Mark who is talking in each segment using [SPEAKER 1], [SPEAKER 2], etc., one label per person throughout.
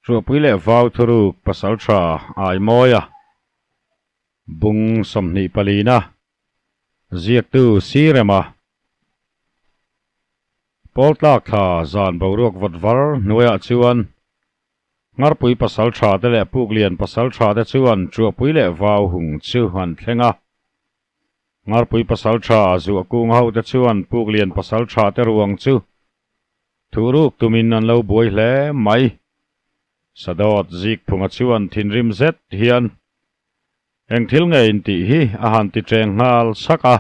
[SPEAKER 1] Ruahpui leh vau thuruk pasaltha Aimawia bung 24 na ziaktu Sirema Pawl tlak thla zan boruak vawt var hnuaiah chuan Ngarpui pasaltha te leh Puklian pasaltha te chuan Ruahpui leh vau hung chu an thleng a. Ngarpui pasaltha zuah kung ho te chuan Puklian pasaltha te ruang chu Thuruk tumin an lo buai hle mai. Sadawt Zikphunga chuan thinrim zet hian eng thil nge in tih hi a han ti cheng nghal sak a.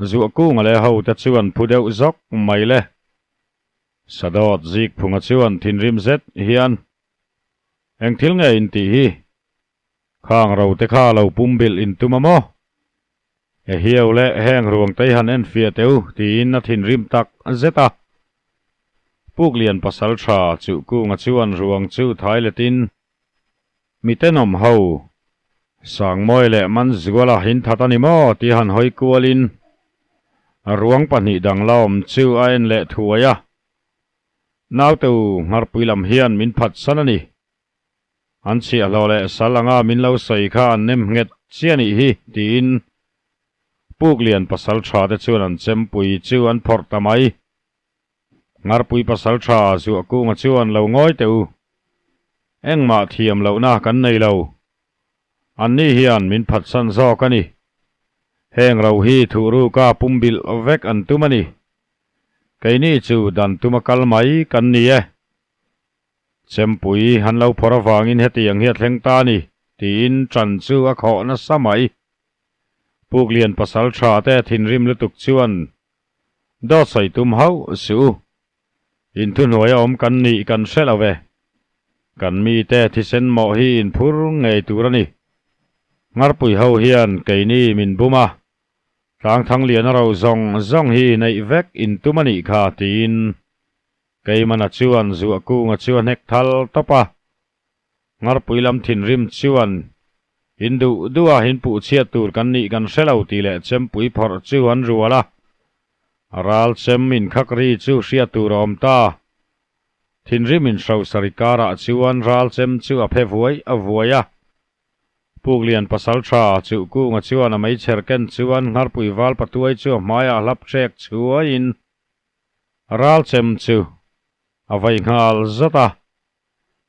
[SPEAKER 1] Zuah kunga leh ho te chuan phu deuh zawk mai le. Sadawt Zikphunga chuan thinrim zet hian eng thil nge in tih hi khang ro te kha lo pumbilh in tum a maw? E hiau le heng ruang te hi han en fiah teh u tiin a thinrim tak zet a. Puklian pasal tha chuh kunga chuan ruang chu thai letin mi tenawm ho Sangmawi leh Manzuala in that a ni maw tih han hawi kualin ruang pahnih dang la awm chu a en leh thuai a. Naute u ngharpui lam hian min phatsan a ni. An chhiahhlawh leh sal anga min lo sawi kha an nem nghet chiah nih hi, tiin Puklian pasal tha te chuan an chempui chu an phawrh ta mai. Ngarpui pasal tha zuah kunga chuan lo ngawi teh u. Engmah thiam lohna kan nei lo. Anni hian min phatsan zawk a ni. Heng ro hi thuhruka pumbilh vek an tum a ni. Keini chu dan tuma kal mai kan ni e. Chempui han lo phawrh avangin hetiang hi a thleng ta a ni, tiin ṭan chu a khawh nasa mai. Puklian pasal ṭha te thinrim lutuk chuan dawt sawi tum hauh suh u. Inthuhnuai a awm kan nih kan hre lo ve. Kan mite thisen mawh hi inphur ngei tur a ni. Ngarpui ho hian keini min bum a, Tlangthanglian a ro zawng zawng hi neih vek intum a nih kha, tiin Keimana chuan zuah kunga chu a hnek thal tawp a, Ngarpui lam thinrim chuan in duh duh a in puh chhiat tur kan nih kan hre lo tih leh chempui phawrh chu an rual a, ral chem inkhak ri chu hriat tur a awm ta. Thinrim in hrosari karah chuan ral chem chu a phe vuai a vuai a, Puklian pasal tha chuh kunga chuan a meichher ken chuan Ngarpui val patuai chu a hmaiah hlap hrek chhuaiin Ral chem chu a vai nghal zat a,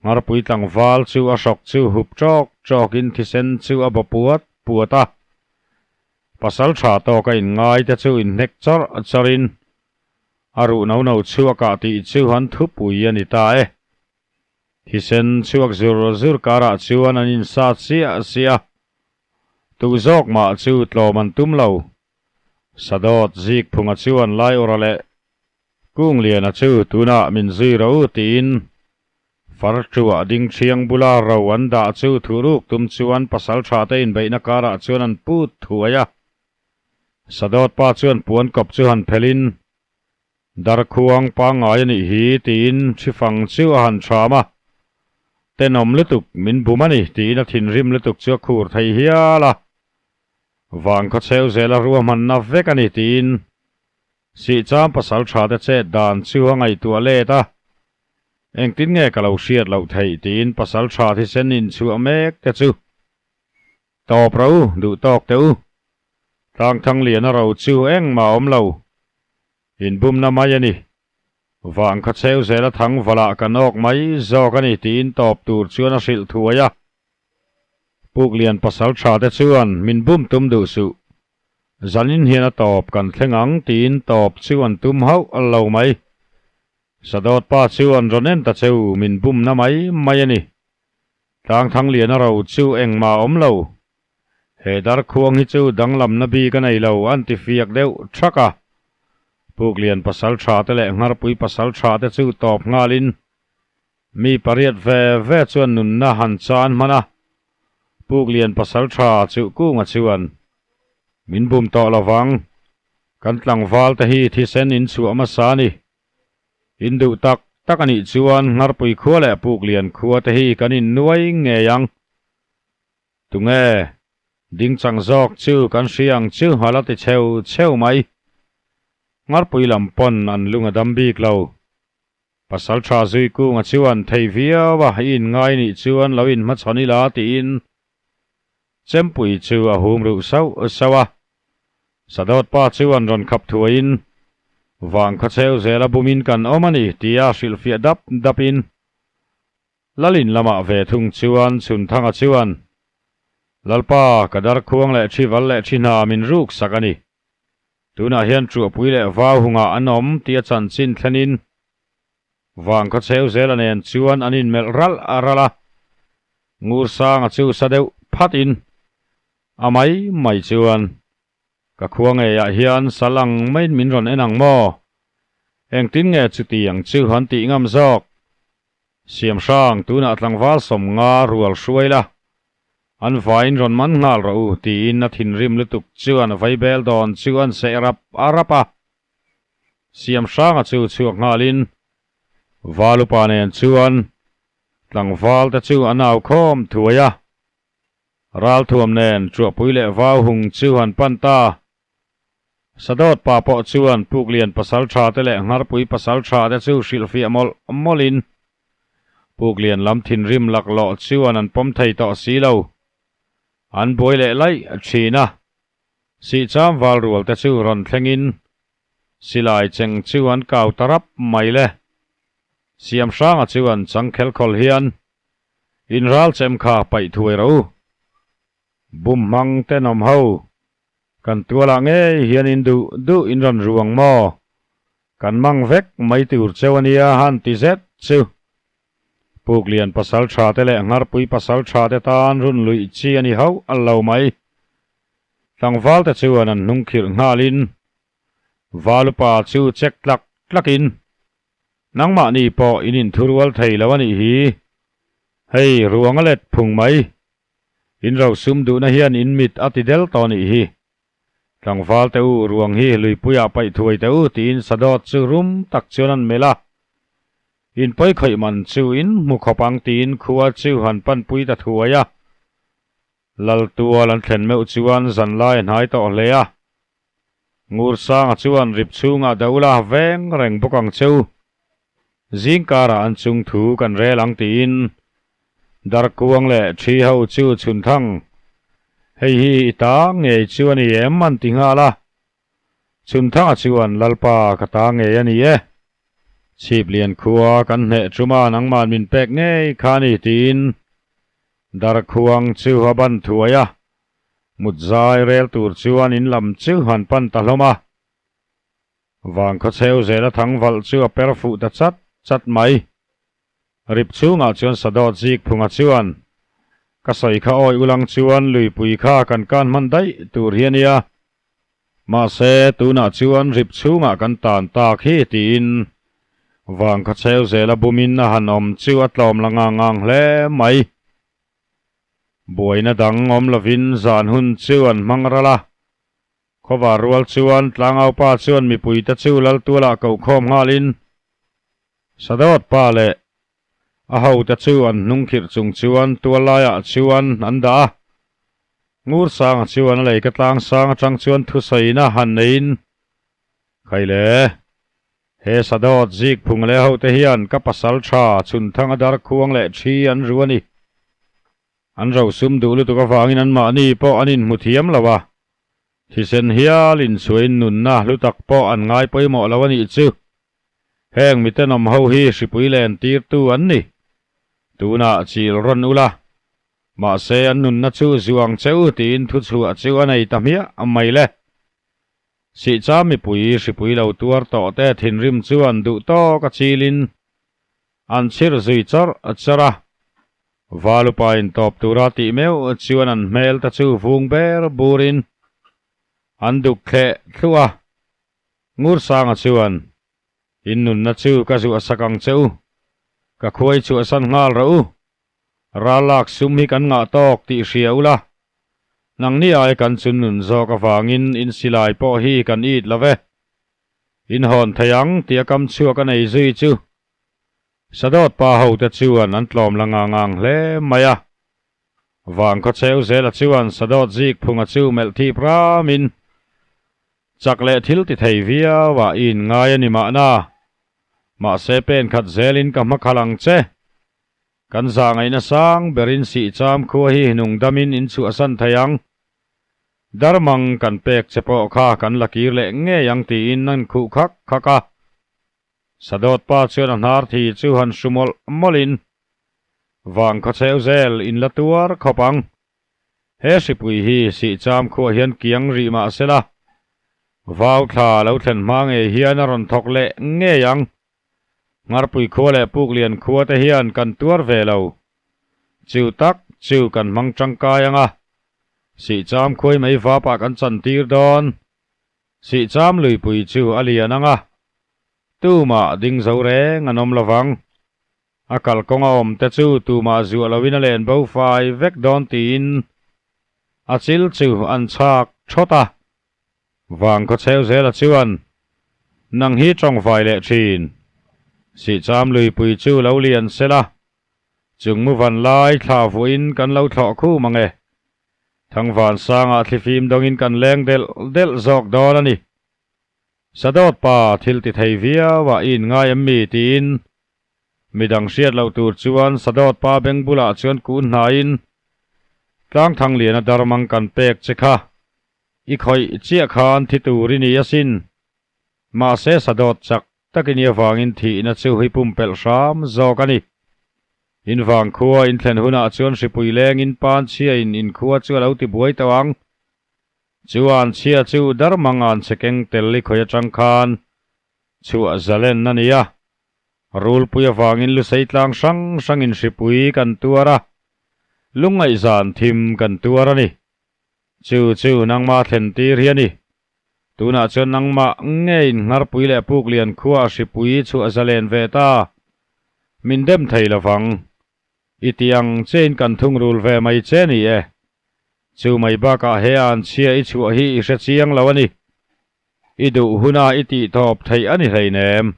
[SPEAKER 1] Ngarpui tlangval chu a hrawk chu hup ṭawk ṭawkin thisen chu a ba puat puat a. Pasal ṭha tawk a inngai te chu inhnek chawrh chawrhin a ruh no no chhuak ah tih chu an thupui a ni ta e. Thisen chhuak zur zur karah chuan an insat siah siah a, tu zawk mah chu tlawm an tum lo. Sadawt Zikphunga chuan Laiawra leh Kungliana chu tunah min zui ro tiin Farṭuah ding ṭhiang bula ro an dah chu thuruk tum chuan pasalṭha te inbeihna karah chuan an put thuai a. Sadawt pa chuan puan kawp chu han phelhin Darkhuang pangngai a nih hi tiin ṭhifang chu a han ṭham a. Tenawm lutuk min bum a ni tiin a thinrim lutuk chu a khur thei hial a. Vang khaw cheu zela ruahmanna vek a ni tiin Sihcham pasal tha te chet dan chu a ngaihtuah let a, engtin nge ka lo hriat loh theih tiin pasal tha thisen inchhuah mek te chu tawp ro duh tawk teh u. Tlangthangliana ro chu engmah awm lo, inbumna mai a ni. Vang khaw cheu zela thang valah kan awk mai zawk a ni tiin tawp tur chuan a hrilh thuai a. Puklian pasal tha te chuan min bum tum duh suh. Zanin hian a tawp kan thleng ang tiin tawp chu an tum hauh lo mai. Sadawt pa chu an rawn en ta cheu min bumna mai mai a ni. Tlangthangliana ro chu engmah a awm lo. He darkhuang hi chu danglamna bik a nei lo an ti fiak deuh thak a. Puklian pasal tha te leh Ngharpui pasal tha te chu tawp nghalin Mi pariat ve ve chuan nunna han chan hman a, Puklian pasal tha chuh kunga chuan, Min bum tawh lo vang, kan tlangval te hi thisen in chhuah hmasa a ni. In duh tak tak a nih chuan Ngharpui khua leh Puklian khua te hi kan innuai ngei ang. Tunge? Dingchang zawk chu kan hria ang chu a la ti cheu cheu mai. Ngharpui lam pawn an lung a dam bik lo. Pasalṭha Zuikunga chuan thei viau a, i inngai nih chuan lo inhmachhawn ila tiin Chempui chu a hum ruh sauh sauh a. Sadawt pa chuan rawn khap thuaiin, Vang khawcheu zela bumin kan awm a ni tia hrilhfiah dap dapin Lalin lamah ve thung chuan Chhunthanga chuan, Lalpa, ka darkhuang leh thi val leh thi hna min ruk sak a ni. Tunah hian Truahpui leh Vau hungah an awm tia chanchin thlenin Vangkhawcheu zela nen chuan an inmelh ralh ralh a. Ngursanga chu sa deuh phatin a mai mai chuan, Ka khua ngeiah hian sal ang maiin min rawn en ang maw? Engtin nge chuti ang chu han tih ngam zawk? Siam hrang tunah tlangval 50 rual hruai la, an vaiin rawn man nghal rawh u tiin a thinrim lutuk chuan vaibel dawn chu an seh rap a rap a. Siam hranga chu chhuak nghalin Valupa nen chuan tlangval te chu an au khawm thuai a. Ralthuam nen Truahpui leh Vau hung chu han pan ta. Sadawt pa pawh chuan Puklian pasal tha te leh Ngharpui pasal tha te chu hrilhfiah mawlh mawlhin Puklian lam thinrim laklawh chuan an pawm thei tawh si lo. An buai leh laih thin a. Sihcham val rual te chu rawn thlengin silai cheng chu an kau ta rap mai le. Siamhranga chuan changkhelkhawl hian In ral chem kha paih thuai rawh u. Bum hmang tenawm ho, kan tualah ngei hian in duh duh in rawn ru ang maw? Kan mang vek mai tur cheu a nia han ti zet chu. Puklian pasal tha te leh Ngharpui pasal tha te tan run luih chi a ni hauh lo mai. Tlangval te chuan an hnung khirh nghalin Valupa chu check tlak tlakin Nangmahni pawh in inthurual thei lo a nih hi. Hei, ruang a let phung mai. In rosum duhna hian in mit a ti del tawh a nih hi. Tlangval te u, ruang hi luipuiah paih thuai teh u tiin Sadawt chu rum tak chuan an melh a. In pawi khawih man chu in hmu khawp ang tiin khua chu han panpui ta thuai a. Laltual an thlen meuh chuan zanlai a hnai tawh hle a. Ngursanga chuan rip chhungah dah ula veng reng bawk ang cheu. Zingkarah an chung thu kan rel ang tiin Darkuang leh Thi ho chu chhun thang. Hei hi i ta ngei chu a ni em an ti nghal a. Chhun thanga chuan Lalpa ka ta ngei a ni e. Chhiplian khua kan hneh tuma nangman min pek ngei kha a ni tiin Darkhuang chu a ban thuai a, mut zai rel tur chuan in lam chu han pan ta hlawm a. Vangkhawcheu zela thangvalh chu a per fuh ta chat chat mai. Rip chhungah chuan Sadawt Zikphunga chuan, Ka sawi kha awi ulang chuan luipui kha kan kan hman daih tur hi a nia. Mahse, tunah chuan rip chhungah kan tan tak hi tiin Vangkhawcheu zela bumin a han awm chu a tlawm la ngang ngang hle mai. Buaina dang awm lovin zan hun chu an hmang ral a. Khawvar rual chuan Tlangaupa chuan mipuite chu Laltualah kohkhawm nghalin Sadawt pa leh a hote chu an hnung khirh chung chuan tual laiah chuan an dah a. Ngursanga chuan a lei ka tlang sang atang chuan thusawiina han neiin, Khaile, he Sadawt Zikphung leh hote hian ka pasal tha Chhunthanga darkhuang leh thi an ru a ni. An rosum duh lutuk avangin anmahni pawh an inhmu thiam lo a. Thisen hial inchhuahin nunna hlu tak pawh an ngai pawimawh lo a nih chu. Heng mitenawm ho hi hripui len tirtu an ni. Tunah chil rawn ula, mahse an nunna chu zuang che u tiin thuchhuah chu a nei ta hmiah mai le. Sihcha mipui hripui lo tuar tawh te thinrim chuan duh tawk a chilin an chhir zui chawrh chawrh a. Valupa in tawp tura tih meuh chuan an hmel te chu vung ber burin an duk thleh thluh a. Ngursanga chuan, In nunna chu ka zuah sak ang che u, ka khuai chhuahsan nghal rawh u. Ral lak sum hi kan ngah tawk tih hria ula, nangni ai kan chun nun zawk avangin in silai pawh hi kan it lo ve. In hawn thei ang tih a kam chhuak a nei zui chu Sadawt pa hote chuan an tlawm la ngang ngang hle mai a. Vangkhawcheu zela chuan Sadawt Zikphunga chu melh thip ramin, Chak leh thil ti thei viau ah i inngai a ni mahna. Mahse pen khat zelin ka hmakhal ang che. Kan zahngaihna sang berin sihcham khua hi nungdamin in chhuahsan thei ang. Darmang kan pek che pawh kha kan la kir leh ngei ang tiin an khuh khak khak a. Sadawt pa chuan a hnar thi chu han hru mawlh mawlhin vang khawchheu zel in la tuar khawp ang. He hripui hi sihcham khuah hian kiang rih mah se la, vau thla lo thlen hma ngei hian a rawn thawk leh ngei ang. Ngarpui khua leh Puklian khua te hian kan tuar ve lo. Chu tak chu kan hmang tangkai ang a, sihcham khuai mai vapah kan chantir dawn. Sihcham luipui chu a lian ang a, tumah ding zo reng an awm lovang. A kalkawng a awm te chu tumah zuah loin a len bo fai vek dawn tiin a chil chu an chhak thawt a. Vang khawchheu zela chuan nang hi tawngvai leh thin. Sihcham luipui chu lo lian sela, chung mu van lai thla vuahin kan lo thlawh khum ang e. Thangvan sangah thlifim dawngin kan leng delh delh zawk dawn a ni. Sadawt pa thil ti thei viau a i inngai em mi tiin midang hriat loh tur chuan Sadawt pa beng bulah chuan kun hnaiin Tlangthang liana darmang kan pek che kha i khawih chiah khan thi tur i ni asin. Mahse Sadawt chak takin i avangin thihna chu hi pumpelh hram zawk a ni. In vangkhua in thlen hunah chuan hripui lengin pan chhiain inkhua chu a lo ti buai tawh ang. Chuan chhia chu Darmanga'n chhe keng tel i khawi atang khan chhuah zalen a ni a. Rulpui avangin lusei tlang hrang hrangin hripui kan tuar a, lungngaihzan thim kan tuar a ni. Chu chu nangmah thlen tir hi a ni. Tunah chuan nangmah ngeiin Ngharpui leh Puklian khua hripui chhuah zalen ve ta. Min dem thei lovang. I ti ang chein kan thungrul ve mai che ni e. Chu mai bakah he an chhia i chhuah hi i hre chiang lo a ni. I duh huna i tih tawp theih a ni hleinem.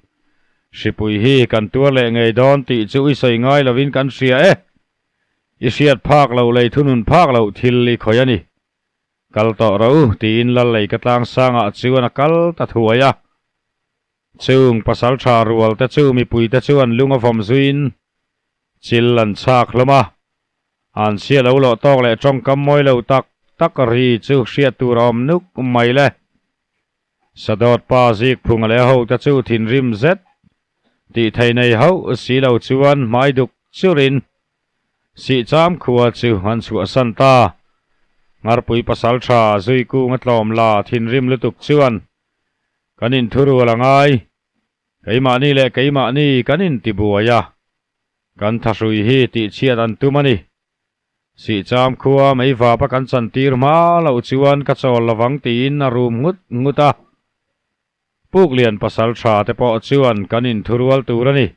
[SPEAKER 1] Hripui hi kan tuar leh ngei dawn tih chu i sawi ngai lovin kan hria e. I hriat phak loh lei thunun phak loh thil i khawih a ni. Kal tawh ro tiin lal lei ka tlang sangah chuan a kal ta thuai a. Chung pasal tha rual te chu mipui te chuan lung a vawm zuiin chil an chhak hlawm a, an chhia lo lawh tawk leh tawngkam mawi lo tak tak ri chu hriat tur a awm nuk mai le. Sadawt pa zik phunga leh ho te chu thinrim zet tih thei nei hauh si lo chuan hmai duk churin Sihcham khua chu an chhuahsan ta. Ngarpui pasal tha zui kung a tlawm la thinrim lutuk chuan Kan inthurual a ngai. Keimahni leh keimahni kan intibuai a, kan thahrui hi tihchhiat an tum a ni. Sihcham khua meivapa kan chantir hma loh chuan ka chawl lovang tiin a rum nghut nghut a. Puklian pasal tha te pawh chuan kan inthurual tur a ni.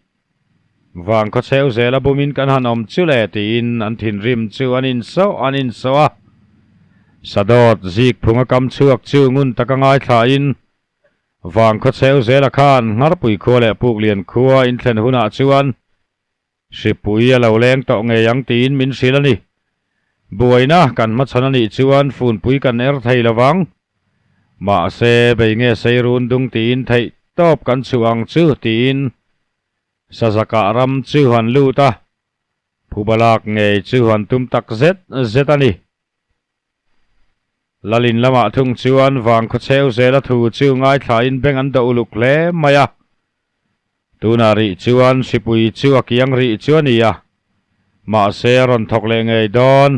[SPEAKER 1] Vang khawchheu zela bumin kan han awm chu le tiin an thinrim chu an insawh an insawh a. Sadawt zik phunga kam chhuak chu ngun taka ngaithlain Vang khawchheu zela khan Ngharpui khua leh Puklian khua in thlen hunah chuan hripui a lo leng tawh ngei ang tiin min hrilh a ni. Buaina kan hmachhawn a nih chuan funpui kan er thei lovang. Mahse bei nge sei run dung tiin theih tawp kan chhuah ang chu tiin Sazakah ram chu han lut a, phubalak ngei chu han tum tak zet zet a ni. Lalin lamah thung chuan vangkhawchheu zela thu chu ngaithlain beng an doh uluk hle mai a. Tunah rih chuan hripui chu a kiang rih chu a ni a, mahse a rawn thawk leh ngei dawn.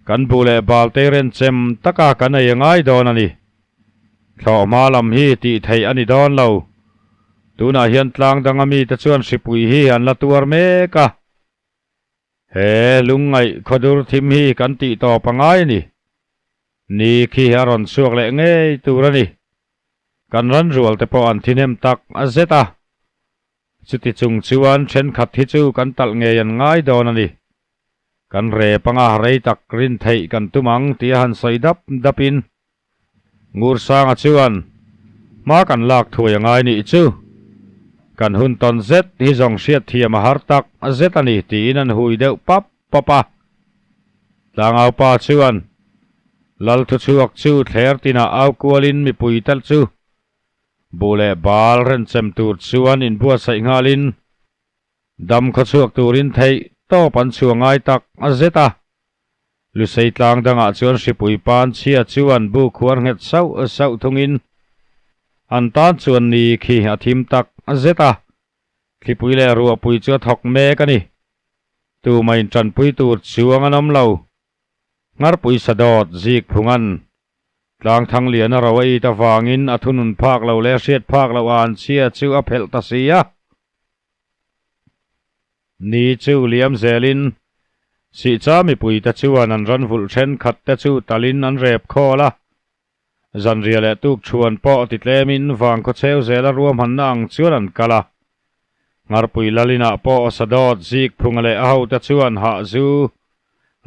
[SPEAKER 1] Kan buh leh bal te renchem taka kan ei a ngai dawn a ni. Thlawhhma lam hi tih theih a ni dawn lo. Tunah hian tlang danga mite chuan hripui hi an la tuar mek a. He lungngaih khawdur thim hi kan tih tawp a ngai a ni. Ni khi a rawn chhuak leh ngei tur a ni. Kan ran rual te pawh an thihnem tak zet a. Chuti chung chuan thenkhat hi chu kan talh ngei an ngai dawn a ni. Kan rep anga rei tak rin theih kan tum ang tih a han sawi dap dapin Ngursanga chuan hma kan lak thuai a ngai nih chu. Kan hun tawn zet hi zawng hriat thiam a har tak zet a ni tiin an hui deuh pap pap a. Tlangaupa chuan Lalthuchhuak chu thler tinah au kualin mipui tal chu. Buh leh bal renchem tur chuan inbuatsaih nghalin dam khawchhuak turin theih tawp an chhuah ngai tak a zet a. Lusei tlang dangah chuan hripui pan chhia chuan bu khuar nghet sauh sauh thungin an tan chuan ni khi a thim tak a zet a. Thlipui leh ruahpui chu a thawk mek a ni. Tumah intanpui tur chuang an awm lo. Ngarpui sadawt zik phungan tlang thang lian a ro a it avangin a thunun phak lo leh a hriat phak loh a an chhia chu a phelh ta si a. Ni chu liam zelin Sihcha mipuite chuan an ran vulh thenkhat te chu talin an rep khawl a. Zanriah leh tuk chhuan pawh ti tlemin vang khawcheu zela ruahmanna ang chuan an kal a. Ngarpui Lalinah pawh Sadawt zik phunga leh a hote chuan hah zu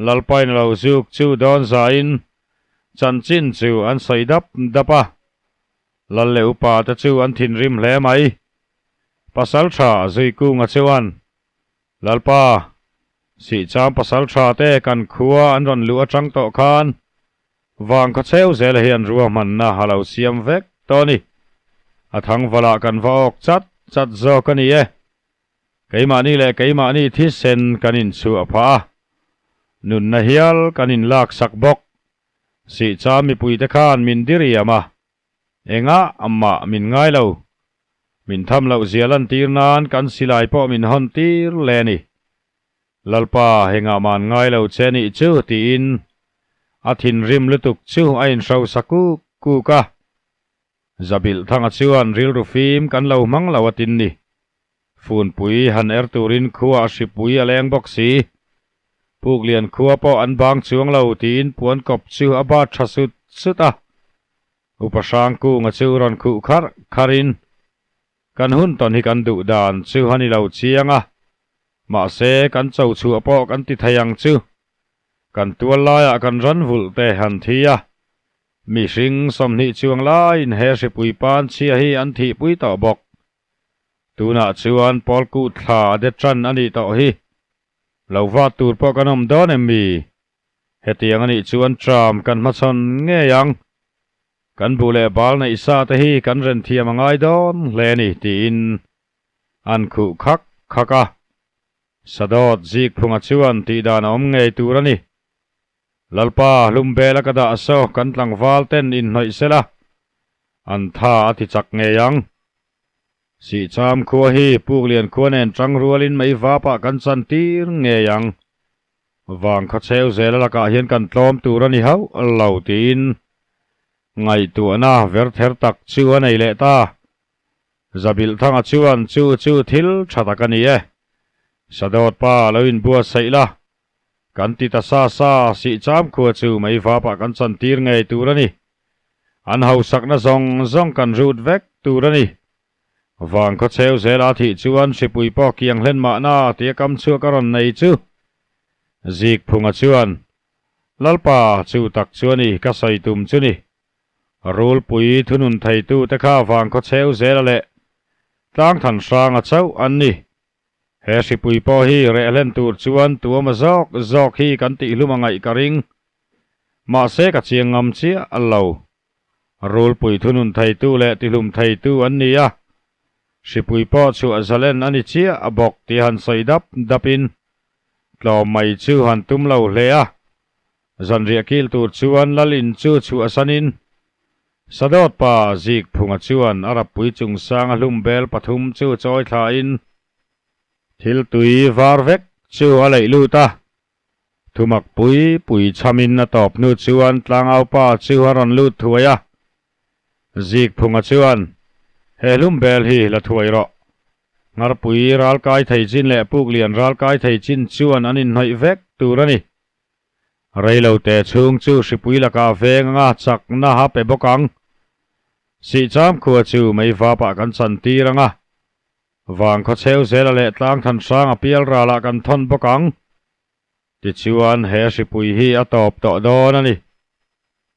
[SPEAKER 1] Lalpain a lo zuk chu dawn zain chanchin chu an sawi dap dap a. Lal leh upa te chu an thinrim hle mai. Pasaltha Zuikunga chuan Lalpa, Sihcham pasaltha te kan khua an rawn luh atang tawh khan vang khawcheu zela hian ruahmanna a lo siam vek tawh a ni. A thangvalah kan va awk chat chat zawk a ni e. Keimahni leh keimahni thisen kan inchhuah phah a, nunna hial kan inlaksak bawk. Sihcham mipuite khan min diriam a, Engah mah min ngai lo. Min tham loh zia lantir nan kan silai pawh min hawn tir le a ni. Lalpa, engah mah an ngai lo che nih chu tiin a thinrim lutuk chu a inhrosa kuk kuk a. Zabilh thanga chuan rilru fim kan lo hmang lo a tin ni. Funpui han er turin khua a hripui a leng bawk si. Puklian khua pawh an bang chuang lo tiin puan kawp chu a bat tha sut sut a. Upa Hrangkunga chu rawn khuh kharh kharhin, Kan hun tawn hi kan duh dan chu a ni lo chiang a, mahse kan cho chhuah pawh kan ti thei ang chu. Kan tual laiah kan ran vulh te han thi a, mihring 20 chuang laiin he hripui pan chhia hi an thihpui tawh bawk. Tunah chuan Pawlkut thla a de tan a nih tawh hi. Lo vat tur pawh kan awm dawn em mi? Hetiang a nih chuan tram kan hmachhawn ngei ang. Kan buh leh bal neih sa te hi kan ren thiam a ngai dawn hle a ni tiin an khuh khak khak a. Sadawt Zikphunga chuan tihdan a awm ngei tur a ni. Lalpa hlum bela ka dah saw kan tlangval ten inhnawih sela an tha a ti chak ngei ang. Sihcham khua hi Puklian khua nen tang rualin mei vapah kan chan tir ngei ang. Vang khawcheu zela lakah hian kan tlawm tur a ni hauh lo tiin ngaihtuahna ver ther tak chu a nei leh ta. Zabilhthanga chuan chu chu thil tha tak a ni e. Sadawt pa lo inbuatsaih la, kan ti ta sa sa, Sihcham khua chu mei vapah kan chan tir ngei tur a ni. An hausakna zawng zawng kan rut vek tur a ni. Vang khawcheu zela thih chuan hripui pawh kiang hlen mahna tia kam chhuak a rawn nei chu. Zikphunga chuan, Lalpa, chu tak chu a ni, ka sawi tum chu ni. Rulpui thunun theitute kha vang khawcheu zela leh tlangthan hranga chauh an ni. He hripui pawh hi reh hlen tur chuan tuama zawk zawk hi kan tihhlum a ngaih ka ring. Mahse ka chiang ngam chiah lo. Rulpui thunun theitu leh tihlum theitu an ni a, hripui pawh chhuah zalen a ni chiah a bawk tih han sawi dap dapin tlawm mai chu han tum lo hle a. Zanriah kil tur chuan Lalin chu chhuah sanin Sadawt pa Zikphunga chuan a rappui chungsanga hlum bel pathum chu chawi thlain thil tui var vek chu a leih lut a. Thumak pui pui chhamin a tawp hnu chuan tlangau pa chu a rawn lut thuai a. Zikphunga chuan, He hlum bel hi la thuai rawh. Ngarpui ralkai thei chin leh Puklian ralkai thei chin chuan an inhnawih vek tur a ni. Reilote chhung chu hripui lakah veng anga chakna a pe bawk ang. Sihcham khua chu mei vapah kan chantir ang a. Vang khawcheu zela leh tlang than hrang a pial ralah kan thawn bawk ang. Tichuan he hripui hi a tawp tawh dawn a ni.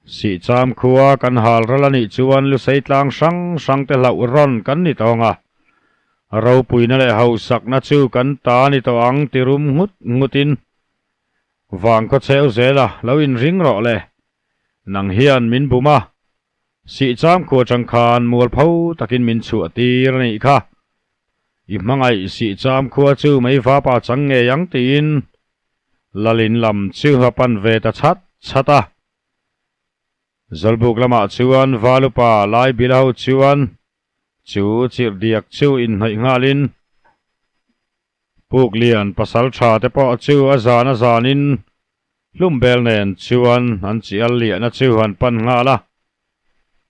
[SPEAKER 1] Sihcham khua kan hal ral a nih chuan lusei tlang hrang hrang te hlauh rawn kan ni tawng a. Ropuina leh hausakna chu kan ta ni tawh ang ti rum nghut nghutin vang khawcheu zela lo inring rawh le. Nang hian min bum a. Sihcham khua atang khan mualpho takin min chhuah tir a nih kha. I hmangaih Sihcham khua chu mei vapa chang ngei ang tiin Lalin lam chu a pan ve ta chhat chhat a. Zawlbuk lamah chuan Valupa Laibila ho chuan chu chirhdiak chu inhnawih nghalin Puklian pasal tha te pawh chu a zan a zanin Hlumbel nen chuan an chi al liahna chu han pan nghal a,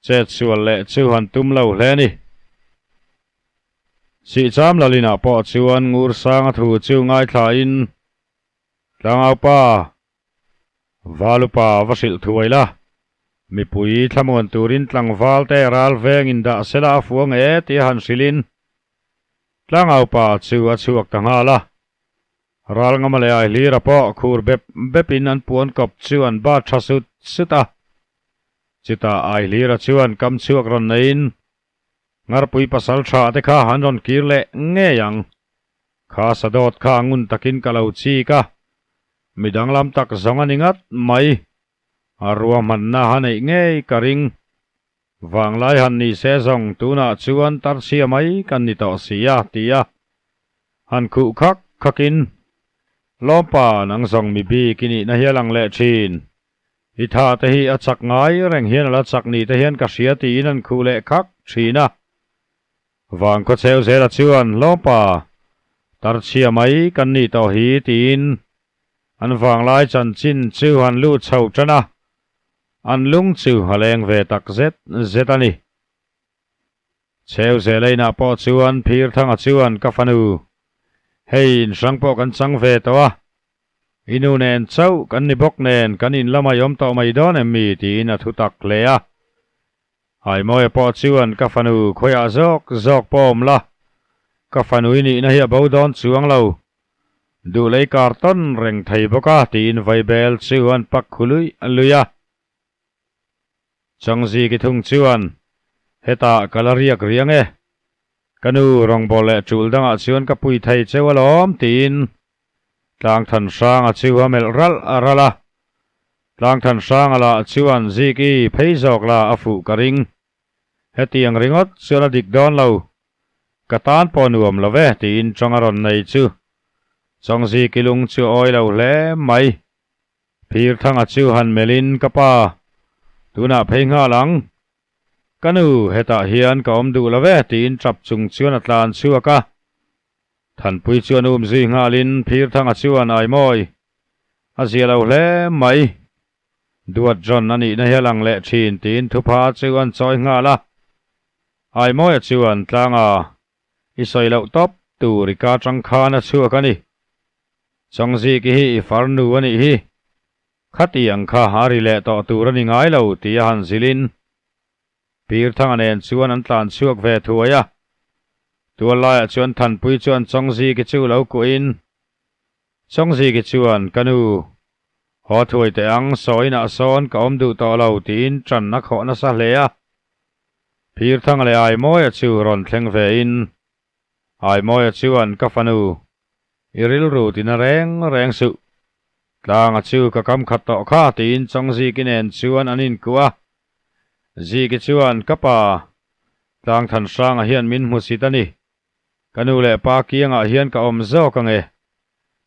[SPEAKER 1] chet sual leh chu han tum lo hle a ni. Sihcham Lalinah pawh chuan Ngursanga thu chu ngaithlain, Tlangaupa, Valupa va hrilh thuai la, mipui thlamuan turin tlangval te ral vengin dah sela a fuang e tia han hrilhin Tlangaupa chu a chhuak ta nghal a. Ral ngama leh ai hlira pawh khur bep bepin an puan kawp chu an bat tha sut sut a. Chutah ai hlira chuan kam chhuak rawn neiin Ngarpui pasal tha te kha an rawn kir leh ngei ang. Kha sadawt kha ngun takin ka lo chik a, mi danglam tak zawng a ni ngat mai. A ruahmanna a neih ngei ka ring. Vanglai han ni se zawng tunah chuan tarchhia mai kan ni tawh si a, ti a. Han khuh khak khakin, Lawmpa, nang zawng mi bik i nihna hi a lang leh thin. I tha te hi a chak ngai reng hian a la chak ni te hian ka hria tiin an khuh leh khak thin a. Vangkhaw cheu zela chuan, Lawmpa, tarchhia mai kan ni tawh hi tiin an vanglai chanchin chu han lut chho tan a. An lung chu a leng ve tak zet zet a ni. Cheu zel einah pawh chuan Phirthanga chuan ka fanu, hei inhrang pawh kan chang ve tawh a, i nu nen chauh kan ni bawk nen kan in lamah i awm tawh mai dawn em mi tiin a thu tak hle a. Haimawia pawh chuan ka fanu khawiah zawk zawk pawh awm la, ka fanu i nihna hi a bo dawn chuang lo, Duh lei kar tawn reng thei bawk a tiin vaibel chu an pak khu luih luih a. Changziki thung chuan, Hetah ka la riak riang e. Ka nu rawngbâwl leh ṭul dangah chuan ka pui thei cheu alawm tiin Tlangthan Hranga chu a melh ralh ralh a. Tlangthan Hranga lah chuan Ziki phei zawk la a fuh ka ring. Hetiang ringawt chuan a dik dawn lo. Ka tan pawh nuam lo ve tiin tawng a rawn nei chu. Chawngzi kilung chu a awi lo hle mai. Phirthanga chu han melhin ka pa, tunah phei nghal ang. Ka nu, hetah hian ka awm duh lo ve tiin tap chung chuan a tlan chhuak a. Thanpui chuan um zui nghalin Phirthanga chuan Aimawi a zia lo hle mai. Duat John a nihna hi a lang leh thin tiin thupha chu an chawi nghal a. Aimawia chuan tlanga i sawi loh tawp tur i ka tang khan a chhuak a ni. Chawngziki hi i farnu a nih hi. Khatiang kha a ri leh tawh tur a ni ngai lo ti a han zilhin Pirthanga nen chuan an tlan chhuak ve thuai a. Tuallaiah chuan Thanpui chuan Chawngziki chu lo kuahin Chawngziki chuan, Ka nu, haw thuai teh ang, sawinah sawn ka awm duh tawh lo, tiin ṭan a khawh nasa hle a. Phirthanga leh Aimawia chu rawn thleng vein, Aimawia chuan, Ka fanu, i rilru tina reng reng suh. Tlanga chu ka kam khat tawh kha, tiin Chawngziki nen chuan an inkuah a. Ziki chuan, Ka pa, Tlangthanhranga hian min hmusit a ni. Ka nu leh pa kiangah hian ka awm zawk ang e.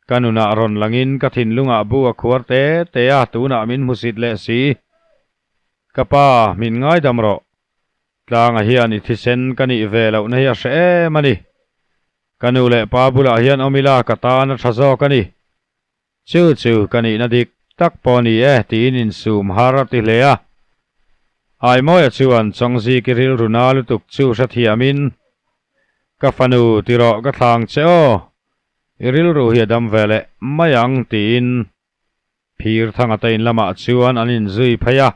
[SPEAKER 1] Ka nunah rawn langin ka thinlungah bu a khuar te te a, tunah min hmusit leh si. Ka pa, min ngaidam rawh. Tlanga hian i thisen ka nih ve lohna hi a hre em a ni. Ka nu leh pa bulah hian awm ila ka tan a tha zawk a ni. Chu chu ka nihna dik tak pawh ni e tiin insum har a ti hle a. Aimawia chuan Chawngziki rilru na lutuk chu hrethiamin, Ka fanu ti rawh ka thlang che aw, i rilru hi a dam ve leh mai ang tiin Phirthanga te in lamah chuan an inzui phei a.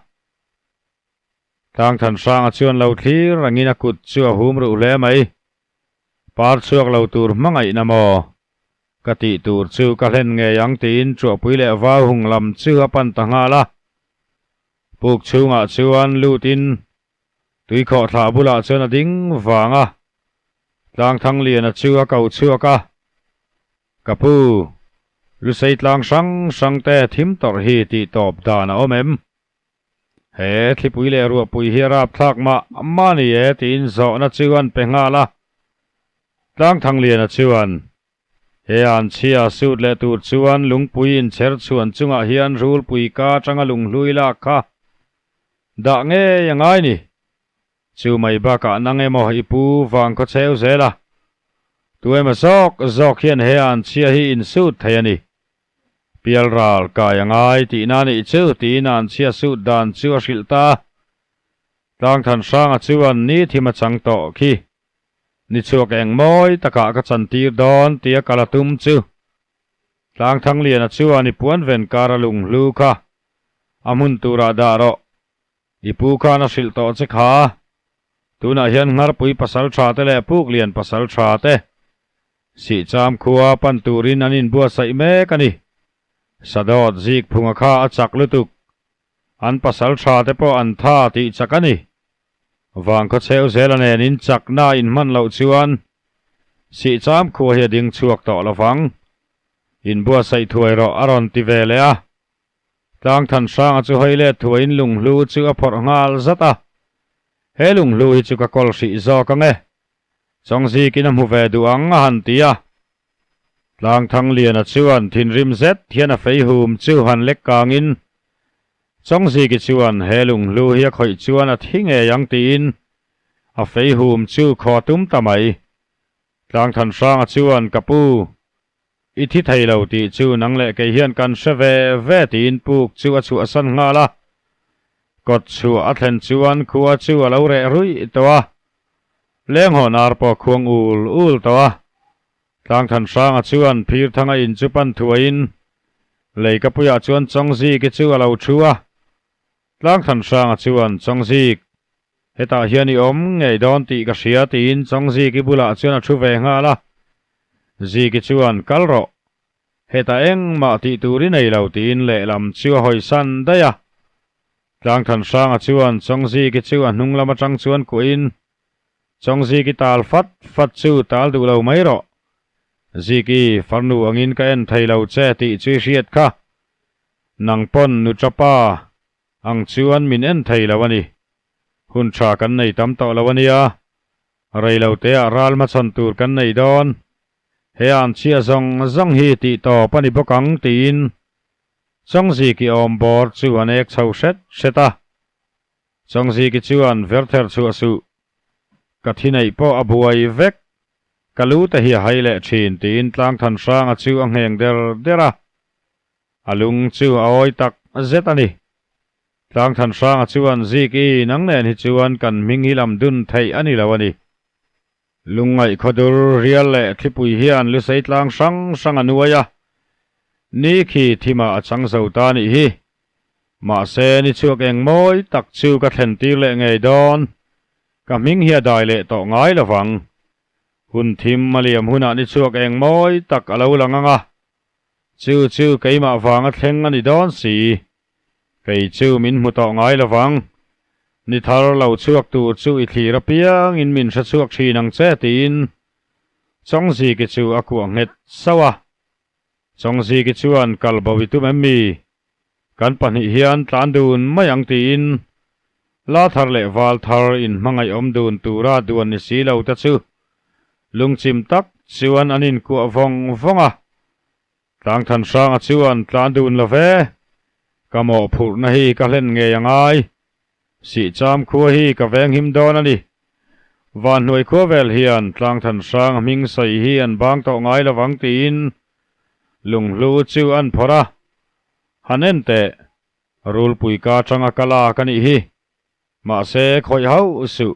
[SPEAKER 1] Tlangthanhranga chuan lo thlir rengin a kut chu a hum ruh hle mai. Par chhuak lo tur hmangaihna maw? Ka tih tur chu ka hlen ngei ang tiin Chuahpui leh Vau hung lam chu a pan ta nghal a. Puk chhungah chuan lutin tuikhawh thlah bulah chuan a ding vang a. Tlangthangliana chu a ko chhuak a. Ka pu, Lusei tlang hrang hrang te thim tawrh hi tih tawp dan a awm em? He thlipui leh ruahpui hi a rapthlak mah mah ni e tiin zawhna chu an pe nghal a. Tlangthangliana chuan He an chhia sut leh tur chuan lungpui inchher chhuan chungah hian rulpui ka atanga lunghlui lak kha dah ngei a ngai ni. Chu mai bakah nang emaw i pu vang khaw cheu zel a, tu emaw zawk zawk hian he an chhia hi insut thei a ni. Pialral kai a ngai tihna nih chu tiin an chhia sut dan chu a hrilh ta. Tlangthanhranga chuan ni thim a chang tawh khi. Ni chhuak eng mawi takah ka chantir dawn tia kal a tum chu. Tlangthangliana chuan i puan ven kar a lunghlu kha a hmun turah dah rawh. I pu khan a hrilh tawh che kha. Tunah hian Ngharpui pasal tha te leh Puklian pasal tha te Sihcham khua pan turin an inbuatsaih mek a ni. Sadawt Zikphunga kha a chak lutuk. An pasal tha te pawh an tha tih chak a ni. Vangkhaw cheu zela nen in chakna in hman loh chuan Sihcham khua hi a ding chhuak tawh lo vang. Inbuatsaih thuai rawh a rawn ti ve leh a. Tlangthanhranga chu hawi let thuaiin lunghlu chu a phawrh nghal zat a. He lunghlu hi chu ka kawl hrih zawk ang e. Chawngzikin a hmu ve duh ang a han ti a. Tlangthangliana chuan thinrim zet hian a fei hum chu han lek kangin Chawngziki chuan he lunghlu hi a khawih chuan a thi ngei ang tiin a fei hum chu khaw tum ta mai. Tlangthanhranga chuan ka pu, I thi thei lo tih chu nang leh kei hian kan hre ve ve tiin puk chu a chhuahsan nghal a. Kawt chhuah a thlen chuan khua chu a lo reh ruih tawh a. Lenghawn ar pawh khuang ul ul tawh a. Tlangthanhranga chuan Phirthanga in chu pan thuaiin Leikapuiah chuan Chawngziki chu a lo thu a. Tlangthanhranga chuan Chawngzik, hetah hian i awm ngei dawn tih ka hria tiin Chawngziki bulah chuan a thu ve nghal a. Ziki chuan kal rawh, hetah engmah tih tur i nei lo tiin lehlam chu a hawisan daih a. Tlangthanhranga chuan Chawngziki chu a hnung lam atang chuan kuahin Chawngziki tal fat fat chu tal duh lo mai rawh. Ziki, farnu angin ka en thei lo che tih chu i hriat kha. Nang pawn nu chapa ang chuan min en thei lo a ni. Hun tha kan nei tam tawh lo a nia. Rei lo teah ral hmachhawn tur kan nei dawn. He an chhia zawng zawng hi tih tawp a ni bawk ang tiin Chawngziki awm bawr chu an ek chho hret hret a. Chawngziki chuan verther chhuah suh. Ka thi neih pawh a buai vek. Ka lu te hi a hai leh thin tiin Tlangthanhranga chu a ngheng der der a. A lung chu a awi tak zet a ni. Tlangthanhranga chuan Ziki nang nen hi chuan kan hming hi lam dun theih a ni lo a ni. Lungngaih khawdur rial leh thlipui hian lusei tlang hrang hrang a nuai a, ni khi thimah a chang zo ta nih hi. Mahse ni chhuak eng mawi tak chu ka thlen tir leh ngei dawn. Ka hming hi a dai leh tawh ngai lo vang. Hun thim a liam hunah ni chhuak eng mawi tak a lo lang ang a, chu chu keimah vanga thleng a ni dawn si. Kei chu min hmu tawh ngai lo vang. Ni thar lo chhuak tur chu i thlir apiangin min hre chhuak thin ang che tiin Chawngziki chu a kuah nghet sauh a. Chawngziki chuan kal bo i tum em mi? Kan pahnih hian tlan dun mai ang tiin la thar leh val thar inhmangaih awm dun tura duan ni si lo te chu lungchim tak chuan an inkuah vawng vawng a. Tlangthanhranga chuan tlan dun lo ve, ka mawhphurhna hi ka hlen ngei a ngai. Sihcham khua hi ka venghim dawn a ni. Vanhnuai khua vel hian Tlangthanhranga hming sawi hi an bang tawh ngai lo vang tiin lunghlu chu an phawrh a. Han en teh, rulpui ka atanga ka lak a nih hi. Mahse, khawih hauh suh.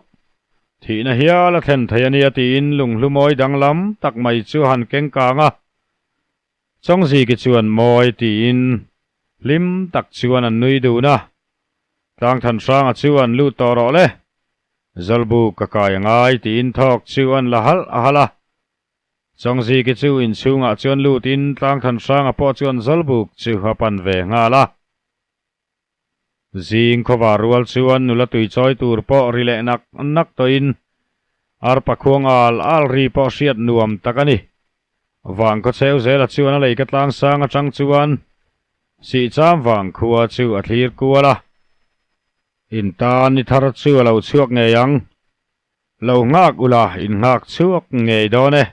[SPEAKER 1] Thihna hial a thlen thei a nia tiin lunghlu mawi danglam tak mai chu a han keng kang a. Chawngziki chuan mawi tiin hlim tak chuan an nui dun a. Tlangthanhranga chuan lut tawh rawh le. Zawlbuk ka kai a ngai tiin thawk chu an la halh a halh a. Chawngziki chu inchhungah chuan lutin Tlangthanhranga pawh chuan zawlbuk chu a pan ve nghal a. Zing khawvar rual chuan nula tui chawi tur pawh ri leh nak nak tawhin arpa khuang al al ri pawh hriat nuam tak a ni. Vangkhaw cheu zela chuan a lei ka tlang sang atang chuan Sihcham vangkhua chu a thlir kual a. In tan ni thar chu a lo chhuak ngei ang. Lo nghak ula in nghak chhuak ngei dawn e.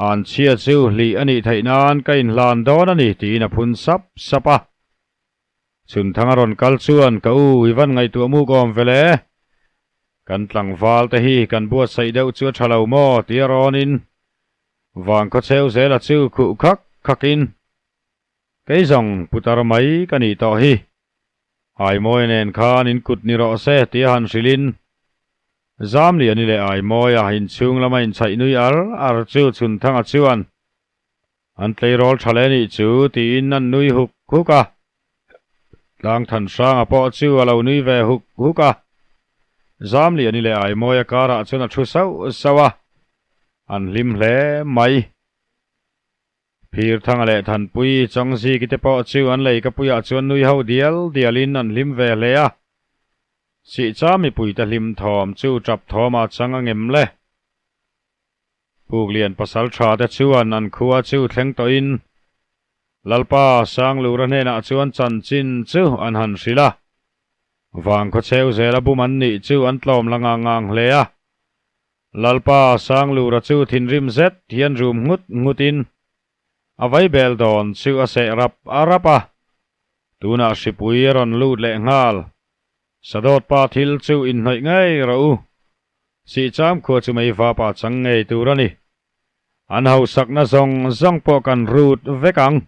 [SPEAKER 1] An chhia chu hlih a nih theih nan ka inhlan dawn a ni tiin a phun sap sap a. Chhunthang a rawn kal chuan ka u i van ngaihtuah muk awm ve le. Kan tlangval te hi kan buatsaih deuh chu a tha lo maw tia rawnin vang khawcheu zela chu khuh khak khakin kei zawng putar mai ka nih tawh hi. Aimawi nen khan in kut ni rawh se tia han hrilhin Zamliani leh Aimawia inchhung lama inchhaih nui ar ar chu Chhunthanga chuan An tleirawl tha leh nih chu tiin an nui huk huk a. Tlangthan hranga pawh chu a lo nui ve huk huk a. Zamliani leh Aimawia karah chuan a thu sauh sauh a, an hlim hle mai. Phirthanga leh Thanpui Chawngziki te pawh chu an leikapuiah chuan nui ho dial dialin an hlim ve hle a. Sihcha mipuite hlim thawm chu tap thawmah chang a ngem le. Puklian pasal tha te chuan an khua chu thleng tawhin Lalpa Sanglura hnenah chuan chanchin chu an han hrilh a. Vangkhaw cheu zela bum an nih chu an tlawm la ngang ngang hle a. Lalpa Sanglura chu thinrim zet hian rum nghut nghutin a vaibel dawn chu a seh rap a rap a. Tunah hripui a rawn lut leh nghal. Sadawt pa thil chu inhnawih ngei rawh u. Sihcham khua chu mei vapa chang ngei tur a ni. An hausakna zawng zawng pawh kan rut vek ang.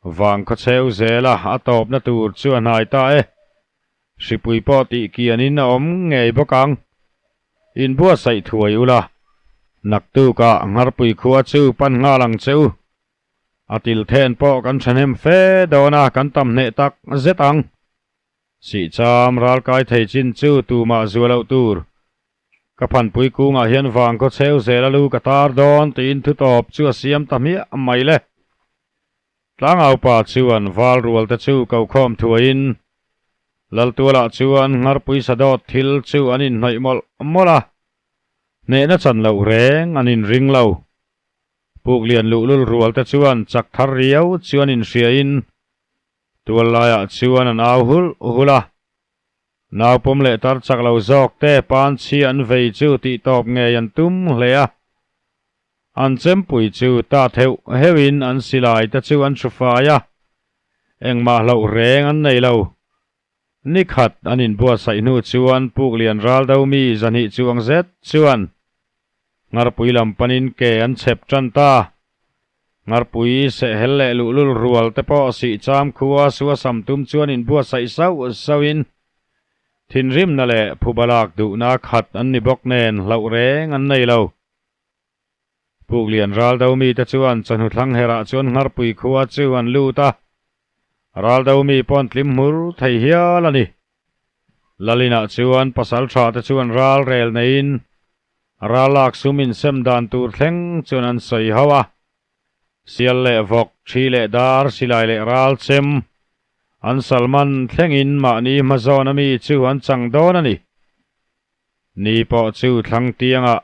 [SPEAKER 1] Vang khawcheu zela a tawpna tur chu a hnai ta e. Hripui pawh tih kianin a awm ngei bawk ang. Inbuatsaih thuai ula, naktukah Ngharpui khua chu pan nghal ang che u. A tilthen pawh kan thahnem fe dawn a, kan tam hneh tak zet ang. Sihcham ralkai thei chin chu tumah zuah loh tur. Ka phanpui kungah hian vang khaw cheu zel a lu ka tar dawn tiin thutawp chu a siam ta hmiah mai le. Tlangaupa chuan val rual te chu kokhawm thuaiin Laltualah chuan Ngharpui sadawt thil chu an inhnawih mawlh mawlh a, hnehna chan loh reng an inring lo. Puklian luhlul rual te chuan chak thar riau chu an inhriain Tual laiah chuan an au hulh hulh a, naupawm leh tar chak lo zawk te pan chhi an vei chu tih tawp ngei an tum hle a. An chempui chu ta theuh heuhin an silai te chu an hru fai a, engmah hlauh reng an nei lo. Nikhat an inbuatsaih hnu chuan Puklian Raldo mi zahnih chuang zet chuan Ngharpui lam panin ke an chhep tan ta. Ngharpui sehhel leh luhlul rual te pawh sihcham khua sua sam tum chuan inbuatsaih sauh sauhin thinrimna leh phuba lak duhna khat an ni bawk nen hlauh reng an nei lo. Puklian Raldo mite chuan chawhnu thlang herah chuan Ngharpui khua chu an lut a, Raldo mi pawh an tlim hmur thei hial a ni. Lalinah chuan pasal tha te chuan ral rel neiin ral lak sum insem dan tur thleng chuan an sawi ho a. Sial leh vawk, thi leh dar, silai leh ral chem an salman thlengin mahni hmazawn ami chu an chang dawn a ni. Ni pawh chu thlang tiangah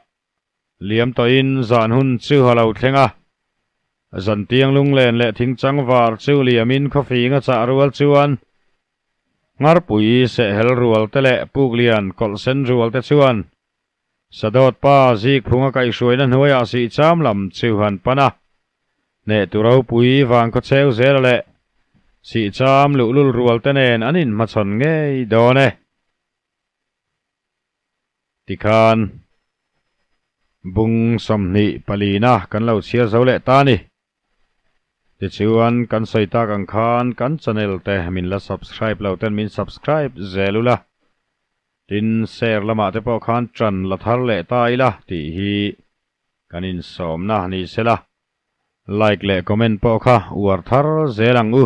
[SPEAKER 1] Liam tawhin zan hun chu a lo thleng a, zantiang lunglen leh thingchang var chu liamin khawfing a chah rual chuan Ngharpui sehhel rual te leh Puklian kawlh sen rual te chuan Sadawt pa Zikphung a kaihhruaina hnuaiah sihcham lam chu han pan a, hnehtu ropui vangkhawcheu zela leh sihcham luhlul rual te nen an inhmachhawn ngei dawn e. Tikhan bung 24na kan lo chhiar zo leh ta a ni. Tichuan kan sawi tak ang khan kan channel te min la subscribe lo ten min subscribe zel ula. Tin share lamah te pawh khan tan la thar leh ta ila tih hi kan insawmna ni sela. Like leh comment pawh kha uar thar zel ang u.